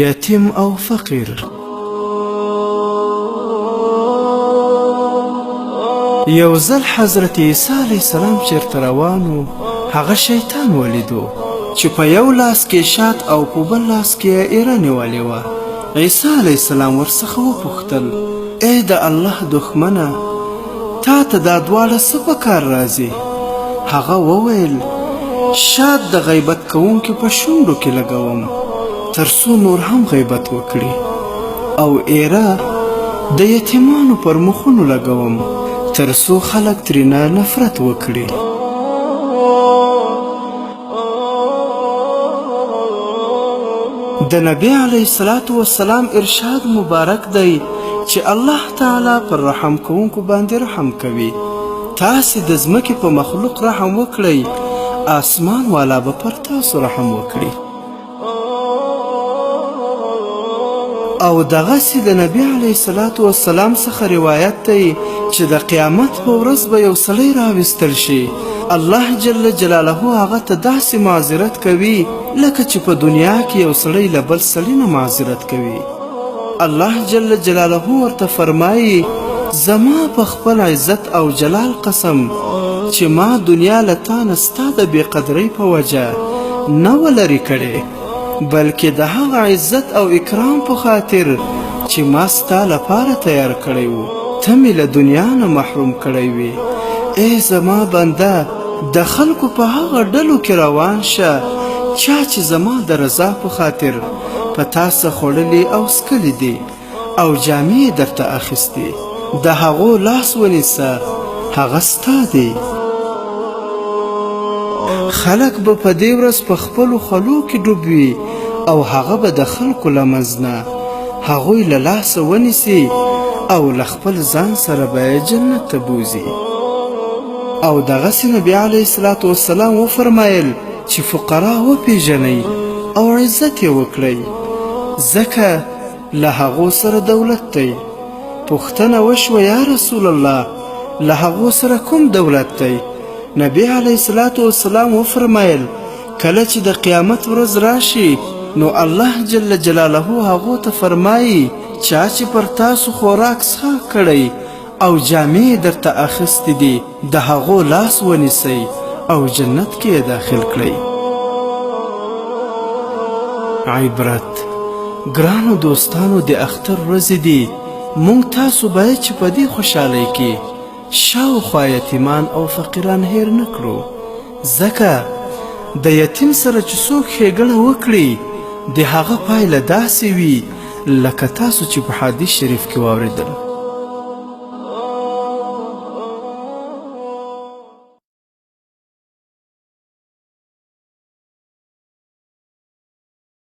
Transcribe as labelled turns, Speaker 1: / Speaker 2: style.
Speaker 1: یتیم او فقیر. یو ځل حضرت عیسی علیه السلام چیرته روان و، هغه شیطان ولیدو چې په یو لاس کې شات او په بل لاس کې یې ایره نیولې وه. عیسی علیه السلام ورڅخه وپوښتل: ای د الله دښمنه، تا ته دا دواړه څه په کار راځي؟ هغه وویل: شات د غیبت کوونکي په شونډو کې لګوم تر څو نور هم غیبت وکړي، او ایره د یتیمانو پر مخونو لګوم تر څو خلک ترینه نفرت وکړي. د نبی علیه الصلاة والسلام ارشاد مبارک دی چې الله تعالی پر رحم کوونکو باندې رحم کوي. تاسې د ځمکې په مخلوق رحم وکړئ، آسمان والا به پر تاسو رحم وکړي. او دغسې د نبی علیه الصلاة والسلام څخه روایت دی چې د قیامت په ورځ به یو سړی راوستل شي، الله جل جلاله هغه ته داسې معذرت کوي لکه چې په دنیا کې یو سړی له بل سړي نه معذرت کوي. الله جل جلاله ورته فرمایي: زما په خپل عزت او جلال قسم چې ما دنیا له تا نه ستا د بې قدرۍ په وجه نه وه لرې کړې، بلکې د هغه عزت او اکرام په خاطر چې ما ستا لپاره تیار کړی و، ته مې له دنیا نه محروم کړی وې. ای زما بنده، د خلکو په هغه ډلو کې روان شه چا چې زما د رضا په خاطر په تا څه خوړلي او څکلي دي او جامې یې درته اخیستي، د هغو لاس ونیسه، هغه ستا دی. خلک به په دې ورځ په خپلو خولو کې ډوب وي او هغه به د خلکو له منځ نه هغوی له لاسه ونیسي او له خپل ځان سره به یې جنت ته بوځي. او دغسې نبي علیه الصلاة والسلام وفرمایل چې فقرا وپیژنئ او عزت یې وکړئ، ځکه له هغو سره دولت دی. پوښتنه وشوه: یا رسول الله، له هغو سره کوم دولت دی؟ نبی علیه الصلاة والسلام وفرمایل: کله چې د قیامت ورځ راشي نو الله جل جلاله هغو ته فرمایي: چا چې پر تاسو خوراک څښاک کړی او جامې یې درته اخیستې دي، د هغو لاس ونیسئ او جنت کې یې داخل کړئ. عبرت: ګرانو دوستانو، د اختر ورځې دي، مونږ تاسو باید چې په دې خوشحالۍ کې شاوخوا یتیمان او فقیران هیر نه کړو، ځکه د یتیم سره چې څوک ښېګڼه وکړي د هغه پایله داسې وي لکه تاسو چې په حدیث شریف کې واورېدل.